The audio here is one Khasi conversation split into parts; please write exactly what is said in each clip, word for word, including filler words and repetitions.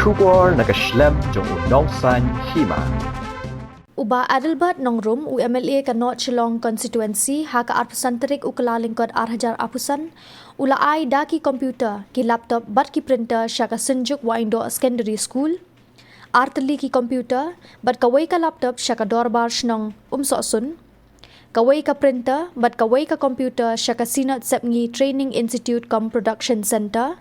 Khubor na ka shlem jong u Nongsaiñ Hima. U Bah Adelbert Nongrum, u M L A ka North Shillong Constituency, ha ka arphew san tarik u Kyllalyngkot arhajar arphew san, u la ai da ki computer, ki laptop bad ki printer sha ka Synjuk Wahyndoh Secondary School, artylli ki computer bad kawei ka laptop sha ka Dorbar Shnong Umsohsun, kawei ka printer bad kawei ka computer sha ka Synod Sepngi Training Institute cum Production Centre,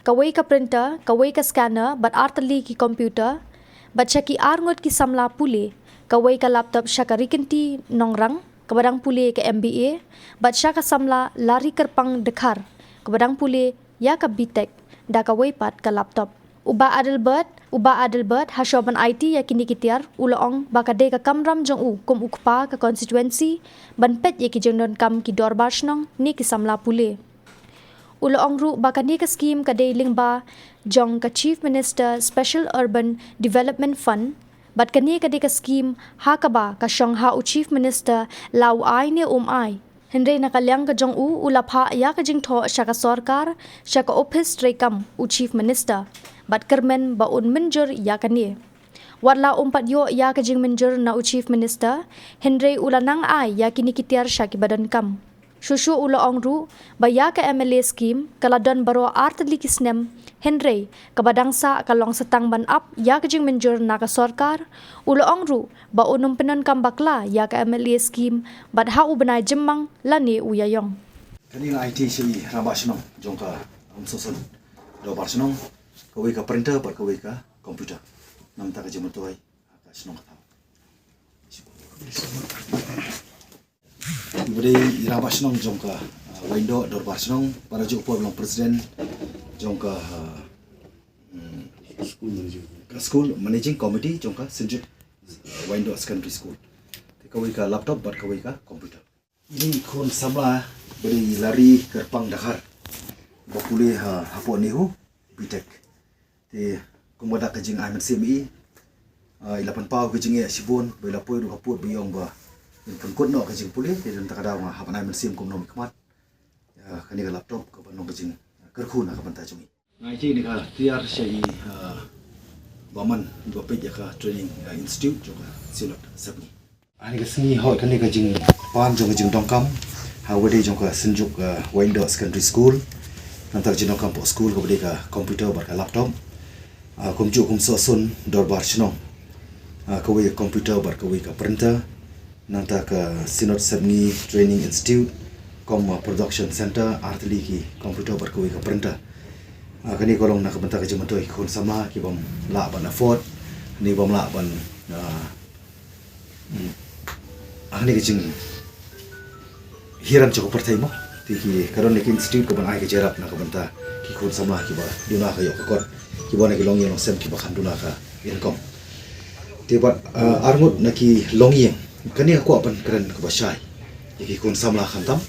kawei ka printer, kawei ka scanner bad artylli ki computer, bad sha ki arngut ki samla pule, kawei ka laptop sha ka Rikynti Nongrang, kaba dang pule ka M B A, bad sha ka samla Lari Kyrpang Dkhar, kaba dang pule ïa ka B Tech, da kawei pat ka laptop. U Bah Adelbert, u Bah Adelbert, hashuwa ban aiti ïa kine ki tiar, u la ong ba ka dei ka kamram jong u kum u kpa ka constituency, ban peit ïa ki jingdonkam ki dorbar shnong ne ki samla pule. U la ong ruh ba kane ka skim ka dei lyngba jong ka Chief Minister Special Urban Development Fund, bad kane ka dei ka skim ha kaba ka shong ha u Chief Minister la u ai ne um ai. Hynrei na ka liang ka jong u, u la phah ïa ka jingthoh sha ka sorkar, sha ka ophis treikam u Chief Minister, bad kyrmen ba un mynjur ïa kane. Wat la um pat ïoh ïa ka jingmynjur na u Chief Minister, hynrei u la nang ai ïa kine ki tiar sha kiba donkam. Shuh shuh u la ong ruh ba ïa ka M L A skim ka la don baroh artylli ki snem, hynrei kaba dang sah ka long sa tang ban ap ïa ka jingmynjur na ka sorkar. U la ong ruh ba un ym pyndonkam bakla ïa ka M L A skim bad ha u bnai Jymmang lane u Ïaïong. Kane nga aiti sha i Rangbah Shnong jong ka Umsohsun Dorbar Shnong, kawei ka printer bad kawei ka computer. Namar ka jingmyntoi ha ka shnong ka thaw. Iba dei i Rangbah Shnong jong ka, ah, Wahyndoh Dorbar Shnong, bad ha kajuh ka por long president jong ka, ah, mm, ka school managing committee jong ka Synjuk, ah, Wahyndoh Secondary School. Te kawei ka laptop bad kawei ka computer. Ine i khun samla ba dei i Lari Kyrpang Dkhar, ba pule ha, hapoh NEHU, B Tech. Te kumba da ka jingai mynsiem i, ah, i la pynpaw ka jingeh shibun, ba i la poi ruh ha pud ba i ong ba in pynkut noh ka jingpule, te nangta ka daw nga hap ban ai mynsiem kum nongmihkhmat ïa kane ka laptop, kaba long ka jingkyrkhu na ka bynta jong i. Nga aiti kane ka tiar sha i, ah, Bah Man, iba peit ïa ka Training, ah, Institute jong ka Synod Sepngi. Hangne ka sngi hooid kane ka jingpan jong ka jingdonkam ha uwei de jong ka Synjuk, ah, Wahyndoh Secondary School. Nangta ka jingdonkam poh school kaba dei ka computer bad ka laptop. Ah, kumjuh kum Umsohsun Dorbar Shnong, ah, kawei ka computer bad kawei ka printer. Nangta ka Synod Sepngi Training Institute cum, ah, Production Centre, artylli ki computer bad kawei ka printer. Ah, kane ka long na ka bynta ka jingmyntoi ki khun samla kibym lah ban afford, ne bym lah ban, ah, Hmm. Hangne ka jinghiar jong ka pyrthei mo. Te ki ka don ne ki institute kaban ai ka jingïarap na ka bynta ki khun samla kiba duna ka ïoh ka kot, kiba na ki longïing longsem kiba kham duna ka income. Te bad, ah, arngut na ki longïing, kane ka kwah ban kren kaba shai ïa ki khun samla khamtam.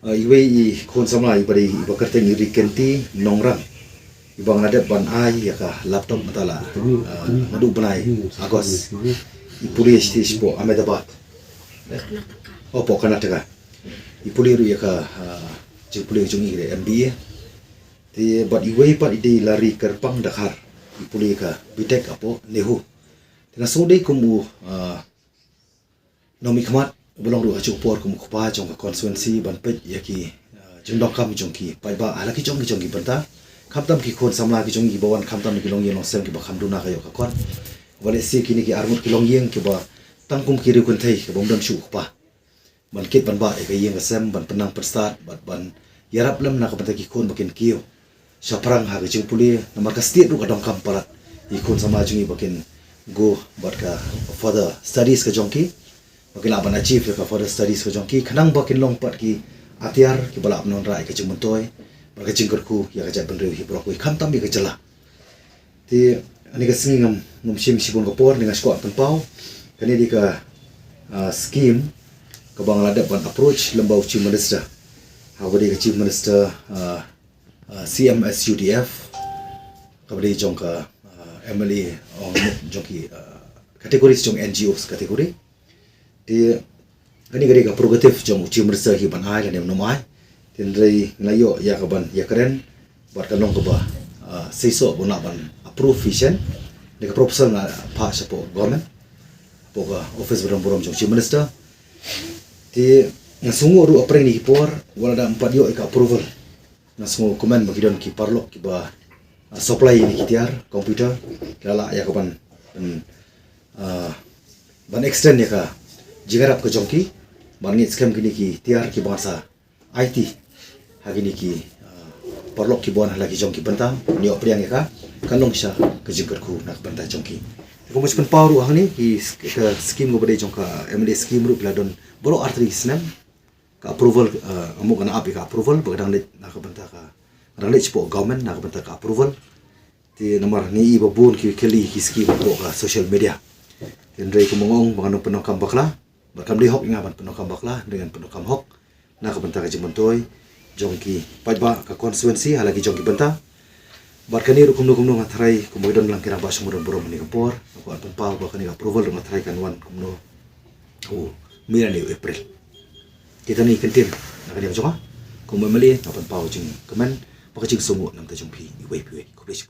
Ah, iwei i khun samla iba dei iba kyrteng i Rikynti Nongrang, iba nga la dep ban ai ïa ka laptop mynta la, ah, naduh bnai August. I pule sha shatei shapoh Ahmedabad, oh, hapoh Karnataka. I pule ruh ïa ka, ah, jingpule jong i ka dei M B A. Te bad iwei pat i dei Lari Kyrpang Dkhar, i pule ïa ka B Tech hapoh NEHU. Te nga sngew dei kum u, ah, nongmihkhmat, ba long ruh ha kajuh ka por kum u kpa jong ka constituency ban peit ïa ki, ah, jingdonkam jong ki paidbah ha la ki jong ki jong ki bynta. Khamtam ki khun samla ki jong ki ba wan khamtam na ki longïing longsem kiba kham duna ka ïoh ka kot. Wat lehse kine ki arngut ki longïing kiba tang kum ki riew kynthei kibym don shuh u kpa ban kit ban bah ïa ka ïing ka sem, ban pynnang pynstad bad ban ïarap lem na ka bynta ki khun ba kin kiew shaphrang ha ka jingpule, namar ka state ruh ka donkam palat ïa ki khun samla jong ngi ba kin go bad ka further studies ka jong ki, ba kin lah ban achieve ïa ka further studies ka jong ki, khnang ba kin long pat ki atiar kiba lah ban wanrah ïa ka jingmyntoi bad ka jingkyrkhu ïa ka jaitbynriew hi baroh kawei, khamtam ïa ka jylla. Te hangne ka sngi ngam, ngam shim shibun ka por, ne nga shu kwah pynpaw kane dei ka, ah, scheme kaba nga la dep ban approach lem bad u Chief Minister, ha uba dei ka Chief Minister, ah, ah, C M S U D F, kaba dei jong ka, ah, M L A, ong jong ki, ah, categories jong N G Os category. Te kane ka dei ka prerogative jong u Chief Minister hi ban ai lane ym ai. Hynrei nga la ïoh ïa ka ban ïakren bad ka long kaba, Seisoh ba u lah ban approve hi shen. Ïa ka proposal nga phah shapoh government, hapoh ka office ba don burom jong Chief Minister. Te nga sngew ruh ha pdeng kine ki por wat la da ym pat ïoh ïa ka approval, nga sngew kumne ba ki don ki paralok kiba supply ïa ki tiar computer, ki la lah ïa ka ban ban extend ïa ka jingïarap ka jong ki ban ngeit skhem kine ki tiar kiba ngan sa aiti ha kine ki paralok kiba wan ha la ki jong ki bynta. Ngi ïoh pdiang ïa ka, kan long sha ka jingkyrkhu na ka bynta jong ki. Kumba shu pynpaw ruh hangne, ki ka scheme kaba dei jong ka MLA scheme ruh ki la don baroh artylli ki snem. Ka approval, nga mut kan ap ïa ka approval ba ka dang leit na ka bynta ka, ka dang leit shapoh government na ka bynta ka approval. Te namar ngi i ba bun ki khylli ki scheme hapoh ka social media. Te hynrei kumba nga ong ba ngan pyndonkam bakla, bad kam dei hok ïa nga ban pyndonkam bakla, hynrei ngan pyndonkam hok na ka bynta ka jingmyntoi jong ki paidbah ka constituency ha la ki jong ki bynta. Bad kane ruh kumno kumno nga tharai kumba ki don lang ki rangbah shnong ba don burom ha kane ka por, nga kwah pynpaw ba kane ka approval ruh nga tharai kan wan kumno u mih lane u April. Kita ki kyntien na ka liang jong nga kum u MLA, nga pynpaw jingkmen bad ka jingsngewnguh na ka bynta jong phi iwei pa iwei. Khublei shibun.